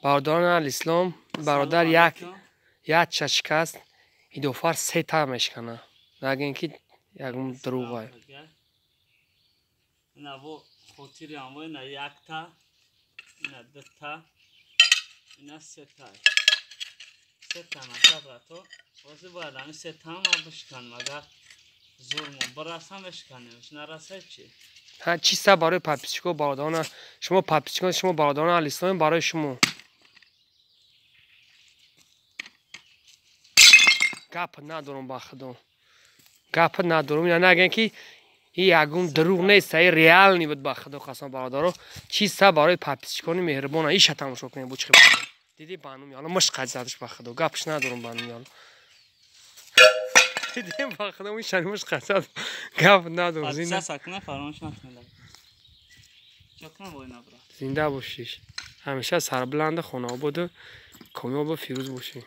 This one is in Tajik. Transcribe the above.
Бародарон алислом, бародар як чашкаст, идофар сета мешкана. Нагин ки ягон дурӯғай. Ина во хотири амво, ина якта, ина дута, ина сета. Сета наша, брато. Ҳозир бояд ҳамин сетаам бишканем, агар зурмо бираса мешканем, нараса чӣ? Ҳа, чиста барои подписчико, бародарона. Шумо подписчико, шумо бародарона алислом, барои шумо. Гап надорам, ба худо. Гап надорам. Ина нагӯян ки и ягон дурӯғ нест, и реални буд, ба худо қасам, бародаро. Чиста барои подписчикони меҳрубона. Иша тамошо кунем, бу чӣ диди бануми ало мушк задаш, ба худо. Гапш надорам, бануми ало. Дидем, ба худо, ишани мушк зад. Гап надорам. Зинда сакна фаромӯш накунед. Чокна война, брат. Зинда бошиш. Ҳамеша сарбуланду, хонаободу комёбу фирӯз бошӣ.